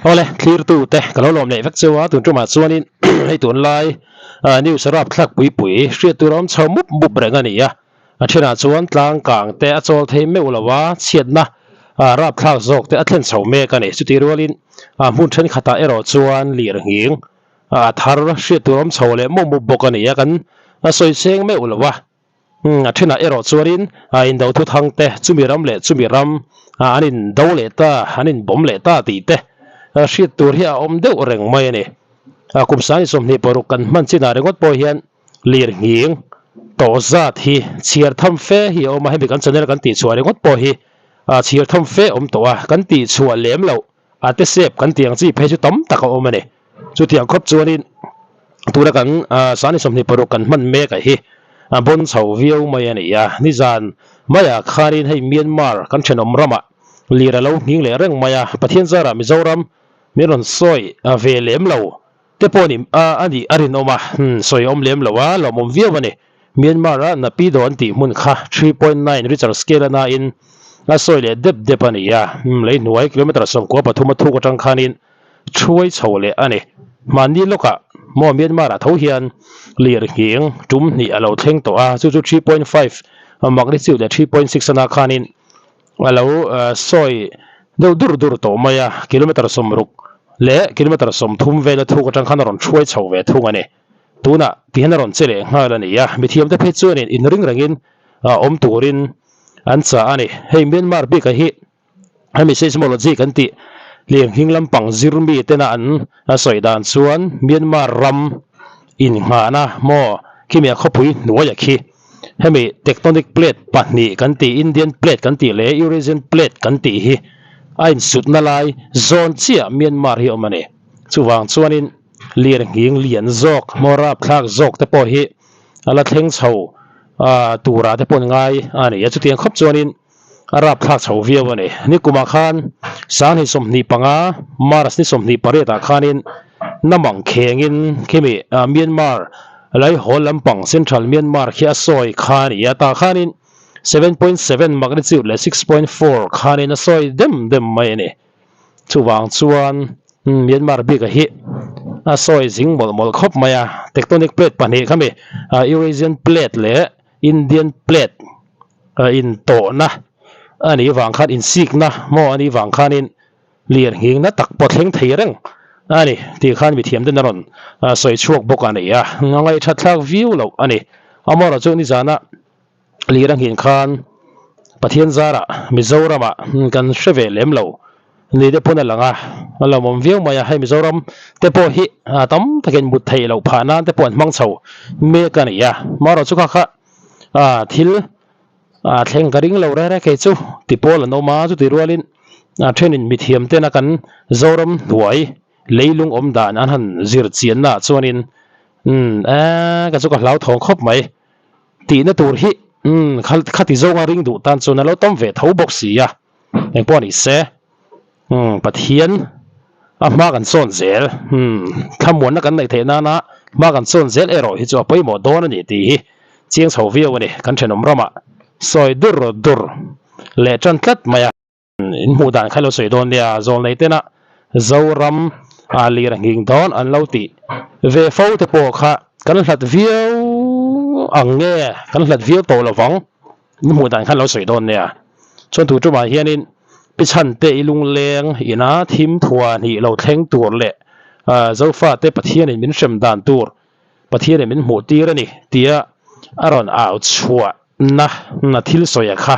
Awle, thlirtu te ka lo lawm leh vek cheu a, tun tumah chuanin hei tunlai news rapthlak pui pui hriat tur a awm chho mup mup reng a ni a, a thenah chuan tlang kang te a chawl thei meuh lo a, chhiatna rapthlak zawk te a thlen chho mek a ni. Chutih rualin hmun thenkhatah erawh chuan lir nghing a thar hriat tur a awm chho leh mup mup bawk a ni a, kan sawi seng meuh lo a. A thenah erawh chuanin indo thuthang te, chumi ram leh chumi ram an indo leh ta, an inbawm leh ta tih te hriat tur hi a awm deuh reng mai a ni. Kum sangni 26 kan hman chinah ringawt pawh hian lir nghing tawh zat hi chhiar tham fe hi a awm a, hemi kan channel kan tihchhuah ringawt pawh hi chhiar tham fe awm tawh a, kan tihchhuah lem loh a te sep kan tih ang chi phei chu tam tak a awm a ni. Chutiang khawp chuanin tuna kan sani 26 kan hman mek a hi a bawn chho viau mai a ni a. Nizan maiah khanin hei Myanmar kan thenawm ramah lir a lo nghing leh reng mai a, Pathian zarah Mizoram min rawn sawi ve lem lo te pawh ni a nih a rinawm a, sawi awm lem lo a, lawmawm viau a ni. Myanmar a Napido an tih hmun kha 3.9 Richter scale a nain a sawi leh dep dep a ni a, lei hnuai kilometre 13 a thuk atang khanin thuai chho leh a ni. Mahni lawkah maw Myanmar ah tho hian lir nghing tum hnih a lo thleng tawh a, chu chu 3.5 magnitude leh 3.6 a na khanin a lo sawi deuh dur dur tawh mai a, kilometre 60 leh kilometre 30 vela thuk atang khan a rawn thuai chho ve thung a ni. Tunah tihian a rawn che leh nghal a ni a, mithiamte phei chuanin inring rengin awm turin an chah a ni. Hei Myanmar bikah hi hemi seismology kan tih lirnghing lampang zir mi tena an sawi dan chuan Myanmar ram innghahna maw khimi a khawpui hnuaia khi hemi tectonic plate pahnih kan tih Indian plate kan tih leh Eurasian plate kan tih hi a insutna lai zawn chiah Myanmar hi awm a ni. Chuvang chuanin lirnghing lian zawk maw rapthlak zawk te pawh hi a la thleng chho turah te pawh an ngai a ni a, chutiang khawp chuanin a rapthlak chho viau a ni. Nikumah khan 2025 March ni 28 ah khanin Namang khengin khimi Myanmar laihawl lampang Central Myanmar khi a sawi kha a ni a, tah khanin 7.7 magnitude leh 6.4 khanin a sawi dem dem mai a ni. Chuvang chuan Myanmar bik a hi a sawi zing mawlh mawlh khawp mai a, tectonic plate pahnih khami Eurasian plate leh Indian plate intawhna a nih vang khan insikna maw a nih vang khanin lir nghingna tak pawh thleng thei reng a ni tih khan mithiam ten a rawn sawi chhuak bawk a ni a, a ngaihthatthlak viau loh a ni. Amaherawhchu nizana lir a nghin khan Pathian zarah Mizoramah kan hre ve lem lo ni te pawn a lang a, a lawmawm viau mai a, hei Mizoram te pawh hi tam takin mut theih loh phah nan te pawh an hmang chho mek a ni a, marawh chu kha kha thil thleng ka ring lo reng reng kei chu ti pawl an awm a, chuti rualin thenin mithiam tena kan Zoram hnuai leilung awm dan an han zir chianna ah chuanin ka chu ka hlauthawng khawp mai. Tihna tur hi umm khati zawnga ring duh tan chuan a lo tam ve tho bawk si a, engpawh a ni se umm Pathian a hma kan sawn zel umm thlamuanna kan neih theih nana hma kan sawn zel erawh hi chu a pawimawh dawn a ni tih hi chiang chho viau a ni kan thenawm ramah sawi dur dur leh tan tlat mai a. In hmuh dan kha lo sawi dawn nia, zawlnei tena Zoram ah lir a nghing dawn an lo tih ve fo te pawh kha kan hlat viau ang nge kan hlat viau tawh lo vang, in hmuh dan kha lo sawi dawn nia. Chuan tu tumah hianin pi chhan te i lungleng ina thim thua hnih lo thleng tur leh Zofa te Pathianin min hrem dan tur Pathianin min hmuh tir a ni tia a rawn au chhuah na na thil sawi a kha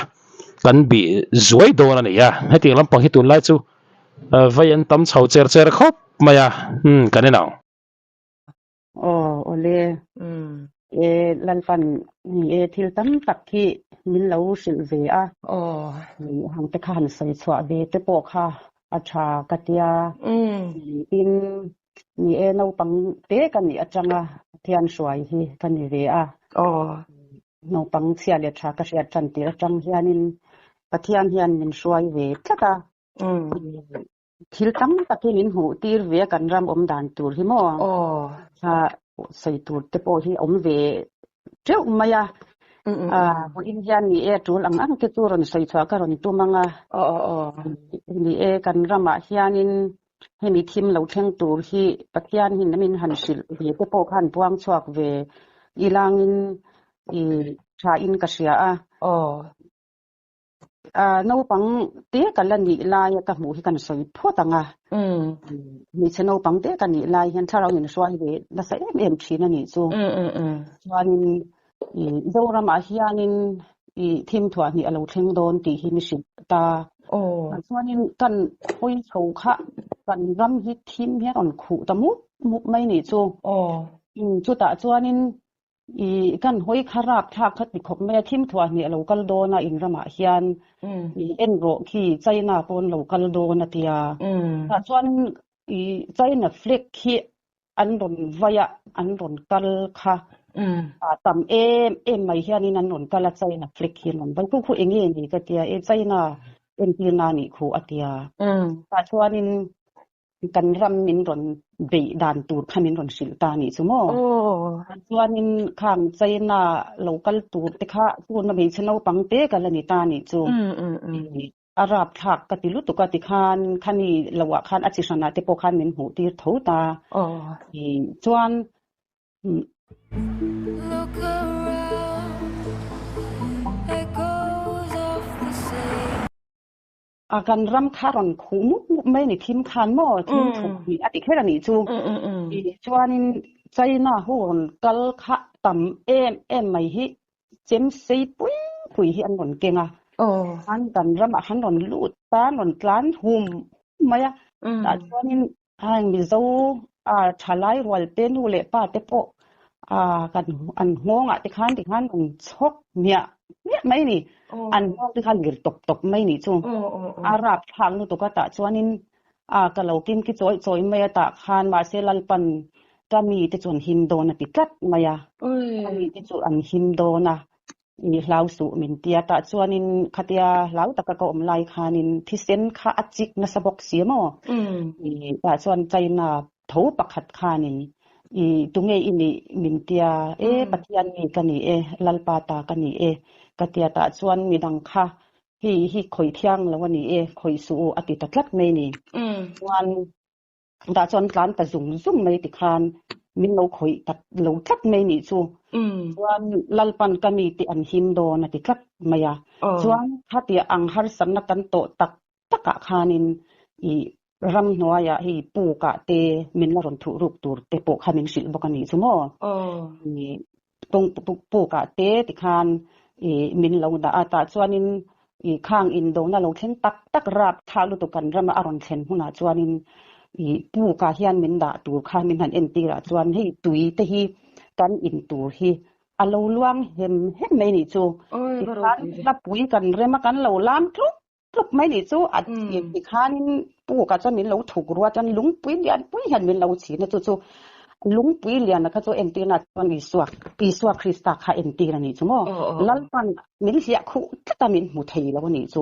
kan bih zuai dawn a ni a, hetiang lampang hi tunlai chu vei an tam chho cher cher khawp mai a, umm kan en ang. Aw awle e Lalpan ni e thil tam tak hi min lo hrilh ve a, hang te kha han sawi chhuah ve te pawh kha a tha ka tia, tin Ni e, naupang te ka nih atanga Pathian hruai hi ka ni ve a. Naupang chhia leh tha ka hriat tan tir atang hianin Pathian hian min hruai ve tlat a. Thil tam tak hi min hmuh tir ve a kan ram awm dan tur hi maw. Kha sawi tur te pawh hi awm ve teuh mai a. Vawiin hian ni e tul ang ang te chu rawn sawi chhuah ka rawn tum ang a. Ni e kan ramah hianin. Hemi thim lo thleng tur hi Pathian hin min han hrilh ve te pawh khan puang chhuak ve ilangin i tha in ka hria a. Aw. Naupang te ka la nih laia ka hmuh hi kan sawi phawt ang a. Hmeichhe naupang te ka nih lai hian thlarau min hruai ve nasa em em thin a nih chu. Chuanin Zoramah hianin i thim thuah hnih a lo thleng dawn tih hi mi hrilh ta. Chuanin kan hawi chho kha kan ram hi thim hian rawn khuh ta mup mup mai nih chu. Chutah chuanin I kan hawi kha rap thlak kha ti khawp mai a, thim thuah hnih a lo kal dawn a in ramah hian i en rawh khi China pawn lo kal dawn a tia. Tah chuan i China flag khi an rawn vai a, an rawn kal kha a tam em em mai hianin an rawn kal a China flag hi an rawn vai. Khu khu eng nge ni ka tia, e China entirna a nih khu a tia. Tah chuanin kan ram min rawn beih dan tur kha min rawn hrilh ta nih chu maw. Chuanin khang China lo kal tur te kha tuna hmeichhe naupang te ka la ni ta nih chu. A rapthlak ka ti lutuk a tikhan khami loah khan a chi hranah te pawh khan min hmuh tir tho ta. Chuan A kan ram kha rawn khuh mup mup mai a ni thim khan maw thim thup hnih a ti kher a nih chu. Chuanin China ho rawn kal kha tam em em mai hi chem sei pui pui hi an rawn keng a. An kan ramah khan rawn lut ta an rawn tlan hum mai a. Tah chuanin Heng Mizo thalai rual te nu leh pa te pawh kan an nghawngah te khan tikhan an chhawk hmiah hmiah mai a ni. An nghawng te khan ngir tawp tawp mai nih chu. A rapthlak lutuk a tah chuanin ka lo kim ki chawi chawi mai a tah khan mahse Lalpan ka mite chu an him dawn a ti tlat mai a. Ka mite chu an him dawn a. I hlau suh min tia tah chuanin khatia hlau taka ka awm lai khanin thisen kha a chik nasa bawk si maw? I tah chuan China tho pakhat khanin i tunge i nih min tia e Pathian mi ka ni e Lalpa ta ka ni e ka tia tah chuan midang kha hei hi khawih thiang lo a ni e khawih suh u a ti ta tlat mai ni. Chuan Tah chuan tlan ta zung zung mai tikhan min lo khawih tak lo tlat mai nih chu. Chuan Lalpan ka mi te an him dawn a ti tlat mai a. Chuan khatiah ang harsatna kan tawh tak takah khanin i ramhnuaiah hei pukah te min la rawn thuh ruk tur te pawh kha min hrilh bawk a nih chu maw. I pukah te tikhan i min lo dah a. Tah chuanin i khang indona lo thleng tak tak rap thlak lutuk kan rama a rawn thlen hunah chuanin i pukah hian min dah tur kha min han entir ah chuan hei tui te hi kan in tur hi a lo luang hem hem mai nih chu. Tikhan hlapui kan rem a kan lo lam tluk tluk mai nih chu a tikhanin pukah chuan min lo thuk ruat chuan lungpui lian pui hian min lo chhin a chu chu lungpui lian a kha chu entirna chuan Isua Isua Krista kha entir a nih chu maw Lalpan min hliah khuh tlat a min hmu thei lo a nih chu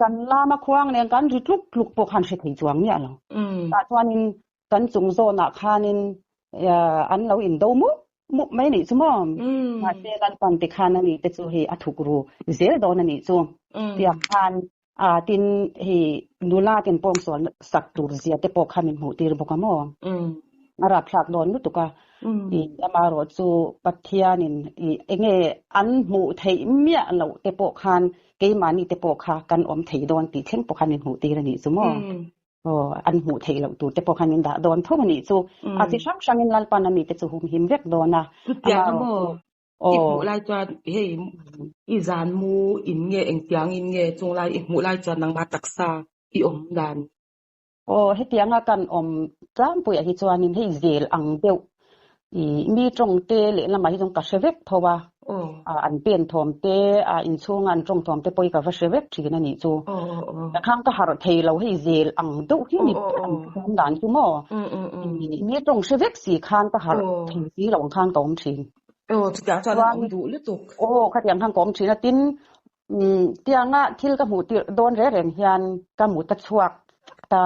kan lama khuang nen kan ri tluk tluk pawh khan hre thei chuang miah lo tah chuanin kan chung zawnah khanin an lo indo mup mup mai nih chu maw mahse Lalpan tikhan a ni te chu hei a thuk ru zel dawn a nih chu tiang khan a tin hei nula ten pawngsual sak tur zia te pawh kha min hmuh tir bawk a maw a rapthlak dawn lutuk a i amaherawh chu Pathianin i enge an hmuh theih miah loh te pawh khan keimahni te pawh kha kan awm thei dawn tih thleng pawh khan min hmuh tir a nih chu maw. Aw, an hmuh theih loh tur te pawh khan min dah dawn tho a nih chu. A chi hrang hrangin Lalpan a mite chu humhim vek dawn a. Chutiang a maw? I hmuh lai chuan hei i zan mu in nge engtiang in nge chung lai i hmuh lai chuan nangmah taksa i awm dan? Aw, hetianga kan awm tlangpuiah hi chuanin hei zel ang deuh I mi tawng te lehlamah hi chuan ka hre vek tho a, an pen thawm te, a inchhunga an tawng thawm te pawh hi ka va hre vek thin a nih chu. Ka khang ka harh thei lo hei zel ang deuh hi ni ber an awm dan chu maw. Mi tawng hre vek si khan ka harh thei si lo ang khan ka awm thin. Aw chutiang chuan an awm duh lutuk. Aw khatiang khan ka awm thin a tin tianga thil ka hmuh tirh dawn reng reng hian ka mut a chhuak ta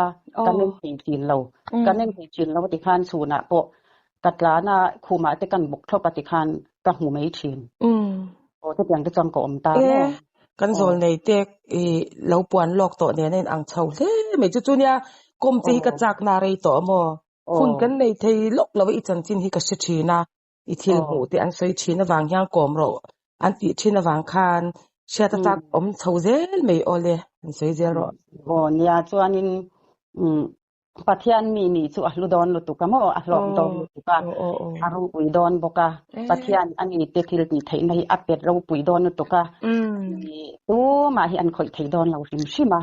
ka meng thei thin lo. Ka meng thei thin lo tikhan chhunah pawh ka tlan a khumah te kan bawk thlawp a tikhan ka hmu mai thin. Aw chutiang te chuan ka awm ta maw. Kan zawlnei te i lo puan lawk tawh nen a in ang chho hle mai chu chu nia kawm che hi ka chak na rei tawh maw? Hun kan nei thei lawk lo a i chanchin hi ka hre thin a, i thil hmuh te an sawi thin avang hian kawm rawh an tih thin avang khan hriat a chak awm chho zel mai aw le, an sawi zel rawh. Aw nia chuanin Pathian mi nih chu a hlu dawn lutuk a maw? A hlawk dawn lutuk a, a ropui dawn bawk a. Pathian a ni te thil tih theihna hi a pet ropui dawn lutuk a. Tumah hi an khawih thei dawn lo hrim hrim a.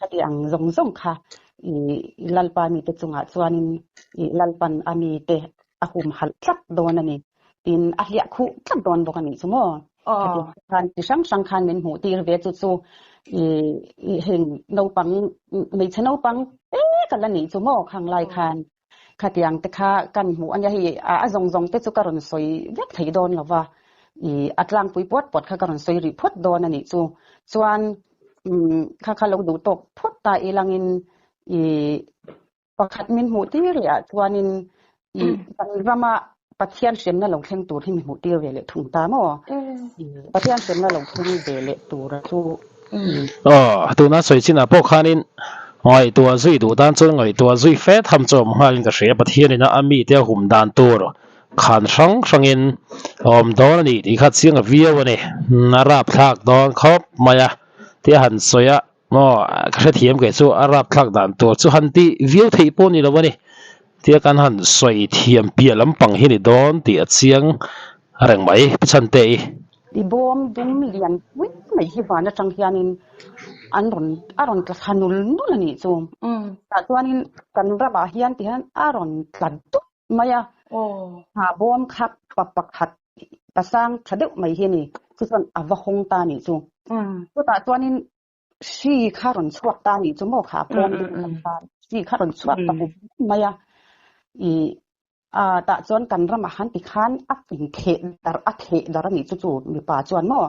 Khati ang zawng zawng kha i Lalpa mite chungah chuanin i Lalpan a mite a humhalh tlat dawn a ni. Tin, a hliah khuh tlat dawn bawk a nih chu maw? Khati khan chi hrang hrang khan min hmuh tir ve chu chu i heng naupang hmeichhe naupang te ka la nih chu maw khang lai khan khatiang te kha kan hmuh a nia hei a zawng zawng te chu ka rawn sawi vek thei dawn lo va i a tlangpui puat puat kha ka rawn sawi rih phawt dawn a nih chu. Chuan kha kha lo duh tawk phawt ta ilangin i Pakhat min hmuh tir leh ah chuanin i kan rama Pathian hremna lo thleng tur hi mi hmuh tir ve leh thung ta maw? Pathian hremna lo thleng ve leh tura chu i. Aw, tuna sawi chinah pawh khanin ngaihtuah zui duh tan chuan ngaihtuah zui fe tham chu awm nghalin ka hria. Pathianina a mite a hum dan tur khan hrang hrangin a awm dawn a ni tih kha chiang a viau a ni. A rapthlak dawn khawp mai a, tia han sawi a. Maw, ka hrethiam kei chu a rapthlak dan tur chu han tih viau theih pawh ni lo a ni. Tia kan han sawi thiam piah lampang hi ni dawn tih a chiang reng mai Pi Chhante i. I bawm dum lian pui mai hi van atang hianin an rawn a rawn tla thla nul nul a nih chu. Tah chuanin kan ramah hian ti hian a rawn tla dup mai a. Ha bawm kha pa pakhat pasang tha deuh mai hi a ni. Chu chuan a va hawng ta a nih chu. Chutah chuanin hri kha rawn chhuak ta a nih chu maw kha a pawm deuh khan khan hri kha rawn chhuak ta hum mai a. I a tah chuan kan ramah han ti khan a intheh darh a theh darh a nih chu chu mipa chuan maw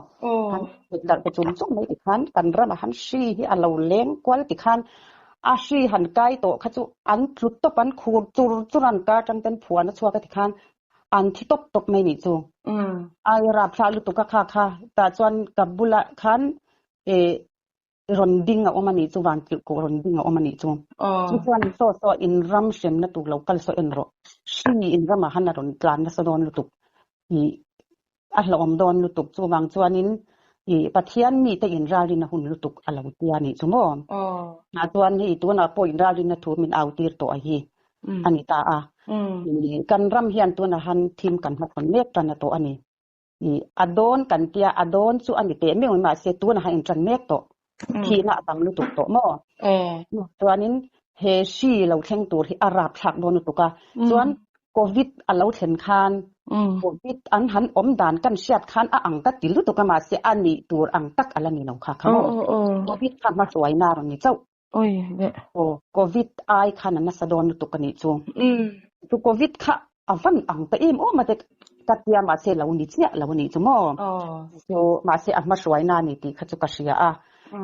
han theh darh ta chum chum mai ti khan kan ramah han hri hi a lo leng kual ti khan a hri han kai tawh kha chu an tlu tawp an khur chur chur an kar tang ten phuan a chhuak a ti khan an thi tawp tawp mai nih chu. Ai rapthla lutuk a kha kha tah chuan ka bulah khan eh rawn ding a awm a nih chu van tluk ko rawn ding a awm a nih chu. Chu chuan saw saw in ram hremna tur lo kal saw en rawh. Hri in ramah han a rawn tlan nasa dawn lutuk. I a hlauhawm dawn lutuk chuvang chuanin i Pathian mite inralrin a hun lutuk a lo tia nih chu maw. Tah chuan hei tunah pawh inralrinna thu min au tir tawh a hi a ni ta a. Kan ram hian tunah han thim kan hmachhawn mek tan a tawh a ni. I a dawn kan tia a dawn chu a ni teh meuh mai mahse tunah han intan mek tawh. Thihna a tam lutuk tawh maw. Chuanin he hri lo thleng tur hi a rapthlak dawn lutuk a. Chuan Covid a lo thlen khan Covid an han awm dan kan hriat khan a ang ka ti lutuk a mahse a nih tur ang tak a la ni lo kha kha maw. Covid kha hmahruaina a rawn ni chauh. Aw Covid ai khan a nasa dawn lutuk a nih chu. Chu Covid kha a van ang ta em awm a te ka tia mahse lo ni chiah lo a nih chu maw. Chu mahse a hmahruaina a ni tih kha chu ka hria a.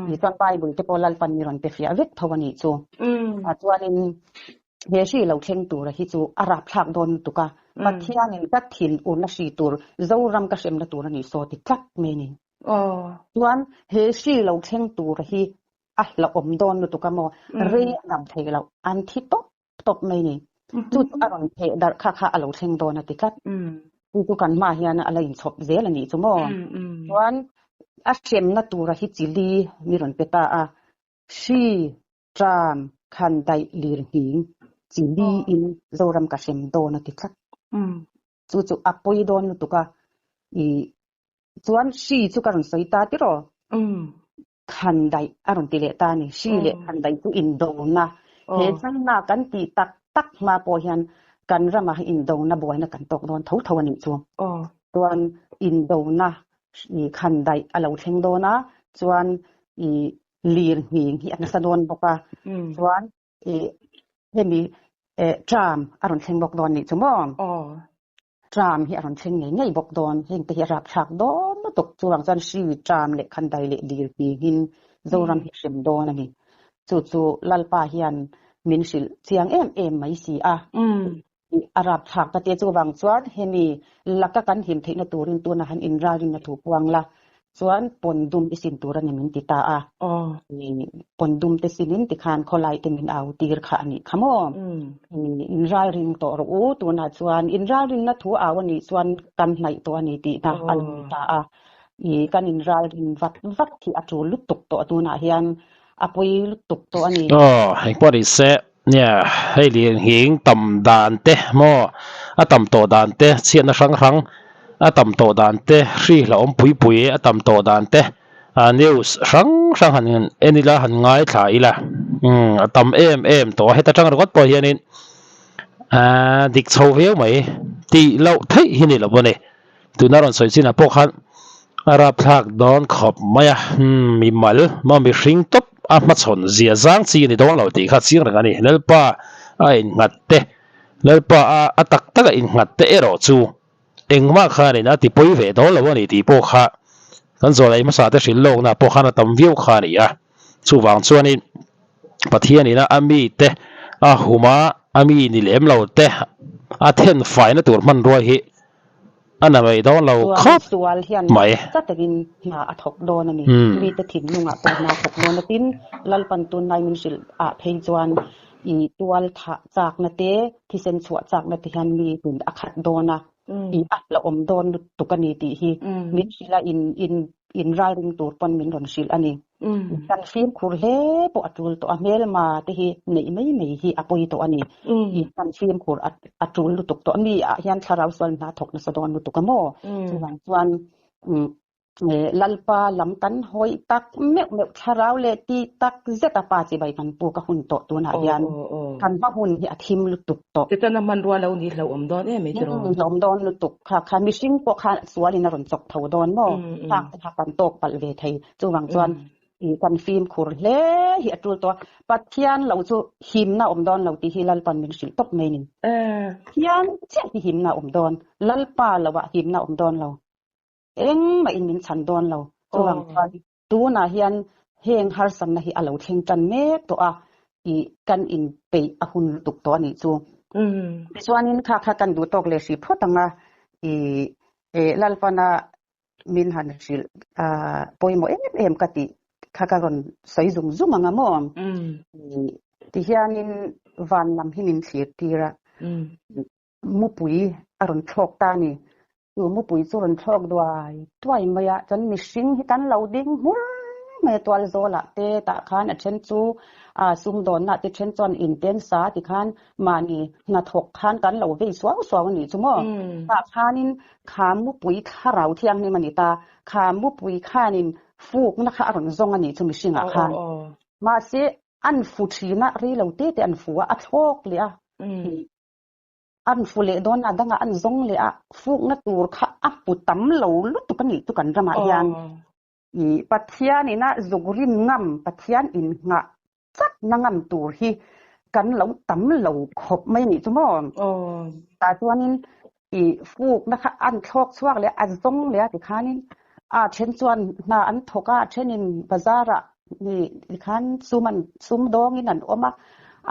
Ni chuan Bible te pawh Lalpan mi rawn pe fiah vek tho a nih chu. Chuanin he hri lo thleng tura hi chu a rapthlak dawn lutuk a. Pathianin ka thin urna hri tur Zoram ka hremna tur a nih saw ti tlat mai a ni. Chuan he hri lo thleng tura hi a hlauhawm dawn lutuk a maw rei a dam thei loh an thi tawp tawp mai ni. Chu chu a rawn theh darh kha kha a lo thleng dawn a ti tlat. Chu chu kan hmaah hian a la inchhawp zel a nih chu maw. Chuan a hremna tura hi chili mi rawn pe ta a, hri, ṭam, khan daih lir nghing chili in Zoram ka hrem dawn a ti tlat. Chu chu a pawi dawn lutuk a, i chuan hri chu ka rawn sawi ta tiraw? Khan daih a rawn ti leh ta a ni. Hri leh khan daih chu indona. He China kan tih tak tak hma pawh hian kan ramah hi indona buaina kan tawk dawn tho tho a nih chu. Chuan indona khan daih a lo thleng dawn a, chuan i lir nghing hi a nasa dawn bawk a, chuan i hemi tram a rawn thleng bawk dawn nih chu maw? Tram hi a rawn thleng ngei ngei bawk dawn, heng te hi a rapthlak dawn lutuk. Chuvang chuan hri, tram leh khandai leh lir nghingin Zoram hi a hrem dawn a ni. Chu chu Lalpa hian min hrilh chiang em em mai si a. A rapthlak ta te chuvang chuan hemi laka kan him theihna turin tuna han inralrinna thu puang la. Chuan pawn dum i sin tur a ni min ti ta a. Pawn dum te sinin tikhan khawlai te min au tir kha a nih kha maw? In ralring tawh rawh u, tunah chuan in ralrinna thu au a nih chuan kan hnaih tawh a ni tihna a lo ni ta a. Kan in ralrin vat vat hi a tul lutuk tawh tunah hian a pawi lutuk tawh a ni. Aw, engpawh ni se, nia, hei lirnghing tam dan te maw, a tam tawh dan te, chhiatna hrang hrang a tam tawh dan te, hri hlauhawm pui pui a tam tawh dan te, news hrang hrang han en ila, han ngaithla ila, umm a tam em em tawh a, heta tang ringawt pawh hianin aaa dik chho viau mai tih loh theih hi ni lo a ni. Tuna rawn sawi chinah pawh khan a rapthlak dawn khawp mai a, mimal maw mihring tawp a hmachhawn zia zang chi a ni dawn lo tih kha chiang reng a ni. Lalpa a innghat te, Lalpa a a tak tak a innghat te erawh chu engmah khanin a tipawi ve dawn lo a ni tih pawh kha kan zawlai hmasa te hrilh lawkna pawh khan a tam viau kha a ni a. Chuvang chuanin Pathianina a mite a huma a mi ni lem lo te a thenfaina tur hmanrua hi A na mai dawn lo Chuan khawp sual hian mai. nasa takin hna a thawk dawn a ni. Mite thinlungah pawh hna a thawk dawn a tin, Lalpan tunlai min hrilh ah phei chuan i tual thah chakna te, thisen chhuah chakna te hian mi nun a khat dawn a, i a hlauhawm dawn lutuk a ni tih hi min hrilh a, in in in ralring tur pawn min rawn hrilh a ni. Kan fimkhur hle pawh a tul tawh a, hmelma te hi neih mai mai hi a pawi tawh a ni. Kan fimkhur a tul lutuk tawh a, mi ah hian thlarau sual hna thawk nasa dawn lutuk a maw? Chuvang chuan Lalpa lam kan hawi tak meuh meuh thlarau leh ti tak zet a pa chibai kan puk a hun tawh tunah hian kan hma hun hi a thim lutuk tawh. Setana hmanrua lo ni hlauhawm dawn em mai tiraw? Hlauhawm dawn lutuk kha kha mihring pawh khan sualin a rawn chawk tho dawn maw? Khang te kha kan tawk palh ve thei. Chuvang chuan kan fimkhur hle hi a tul tawh a, Pathian lo chu himna awm dawn lo tih hi Lalpan min hrilh tawp mai ni. Pathian chiah hi himna awm dawn, Lalpa loah himna awm dawn lo. Engmah in min chhan dawn lo. Chuvang chuan tunah hian heng harsatna hi a lo thleng tan mek tawh a, ih kan inpeih a hun lutuk tawh a nih chu. Tichuanin kha kha kan duh tawk leh hrih phawt ang a, ih Lalpana min han hrilh a pawimawh em em ka tih kha ka rawn sawi zung zung ang a maw? Tihianin van lam hi min thlir tir a, mupui a rawn thlawk ta a ni. Chu mupui chu rawn thlawk duai duai mai a, chuan mihring hi kan lo ding hmur mai a tual zawlah te tah khan a then chu ah sumdawnna te then chuan inten sa ti khan mahni hnathawk khan kan lo vei suau suau a nih chu maw? Tah khanin kha mupui thlarau thianghlim a ni ta, kha mupui khanin fukna kha a rawn zawng a nih chu mihringah khan. Mahse an fu thin a, rei lo te te an fu a, a thlawk leh a. An fu leh dawn a, dangah an zawng leh a, fukna tur kha a hmu tam lo lutuk a nih chu kan ramah hian. I Pathian ina zuk rin ngam, Pathian inngah chat na ngam tur hi kan lo tam lo khawp mai nih chu maw? Tah chuanin i fukna kha an thlawk chhuak leh a zawng leh a tikhanin a then chuan hna an thawk a, a thenin bazar ah tikhan sum an sum dawngin an awm a,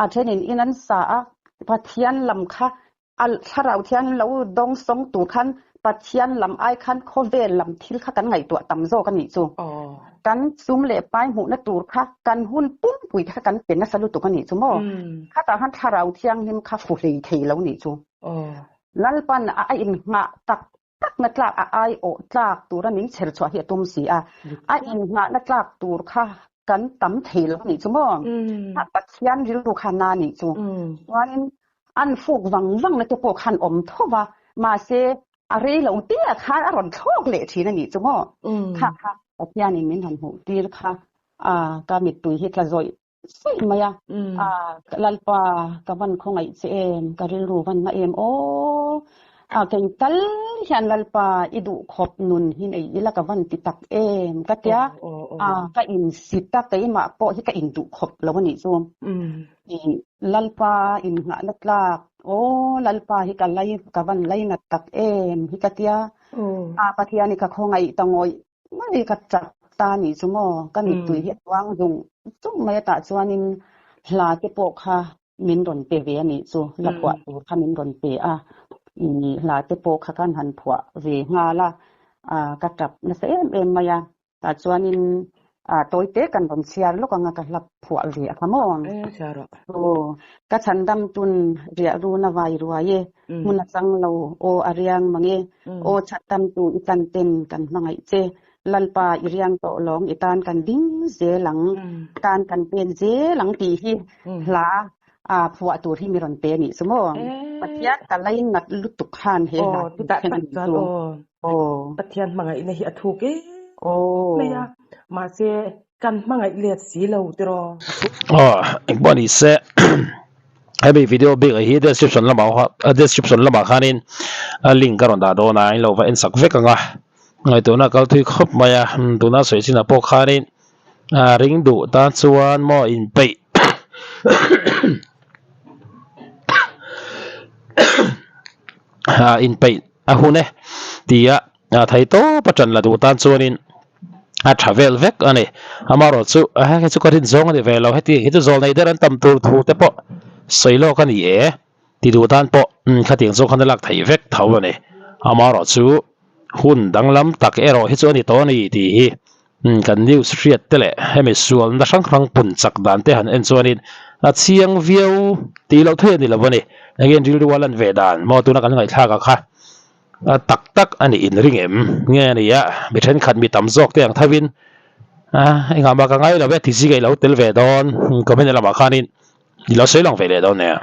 a thenin in an sa a, Pathian lam kha A thlarau thian lo dawng sawng tur khan Pathian lam ai khan khawvel lam thil kha kan ngaihtuah tam zawk a nih chu. Kan sum leh pai hmuhna tur kha kan hun pumpui te kha kan pe nasa lutuk a nih chu maw? Khatah khan thlarau thianghlim kha fu hlei thei lo nih chu. Lalpan a innghah tak takna tlak a aiawh tlak tura min chher chhuah hi a tum si a, a innghahna tlak tur kha kan tam thei lo nih chu maw? Pathian rilru kha na nih chu. Chuanin an fuk vang vang na te pawh khan awm tho va, mahse a rei lo te ah khan a rawn thlawk leh thin a nih chu maw? Kha kha Pathianin min han hmuh tir kha a ka mittui hi tla zawih zawih mai a, a Lalpa ka van khawngaih che em, ka rilru van na em aw, a kei tal hian Lalpa i duh khawp nun hi nei ila ka van ti tak em ka tia, a ka insit a keimah pawh hi ka induh khawp lo a nih chu, i Lalpa innghahna tlak aw Lalpa hi ka lai ka van lainat tak em hi ka tia, a Pathian hi ka khawngaih ta ngawih Mai ka chak ta nih chu maw? Ka mittui hi a tuang zung zung mai a tah chuanin hla te pawh kha min rawn pe ve a nih chu, hla phuah tur kha min rawn pe a, hla te pawh kha kan han phuah ve nghal a. Ka tap nasa em em mai a. Tah chuanin tawi te kan rawn chhiar lawk anga ka hla phuah ve a kha maw? Aw, ka chhandam tun riah run a vai ruai e, hmun a chang lo, aw a riang mang e, aw chhandam tu i tan ten kan hmangaih che, Lalpa i riang tawh lawng i tan kan ding zel ang, tan kan pen zel ang tih hi hla phuah tur hi mi rawn pe a nih chu maw? Pathian ka lainat lutuk khan he hla hi thleng a nih chu. Aw. Pathian hmangaihna hi a thuk em mai a, mahse kan hmangaih let si lo tiraw? Aw, engpawh ni se hemi video bik ah hi description lamah description lamah khanin a link a rawn dah dawn a, in lo va en sak vek ang a, ngaihtuahna a kal thui khawp mai a, tuna sawi chinah pawh khanin ring duh tan chuan maw inpeih inpeih. A hun e tia thei tawp a ṭan la duh tan chuanin a ṭha vel vek a ni. Amaherawh chu hei chu ka rin zawng a ni ve lo, heti hi chu zawl nei der an tam tur thu te pawh sawi lawk a ni e ti duh tan pawh khatiang zawng khan a lak theih vek tho a ni. Amaherawh chu hun danglam tak erawh hi chu a ni tawh a ni tih hi kan news hriat te leh hemi sualna hrang hrang pun chak dan te han en chuanin a chiang viau tih loh theih a ni lo a ni. Engin rilru a lan ve dan maw tuna kan ngaihthlak a kha a tak tak a nih inring em nge a ni a, mi thenkhat mi tam zawk te ang thovin a engah mah ka ngai lo e ti zing a i lo tel ve dawn comment lamah khanin i lo sawi lang ve leh dawn nia.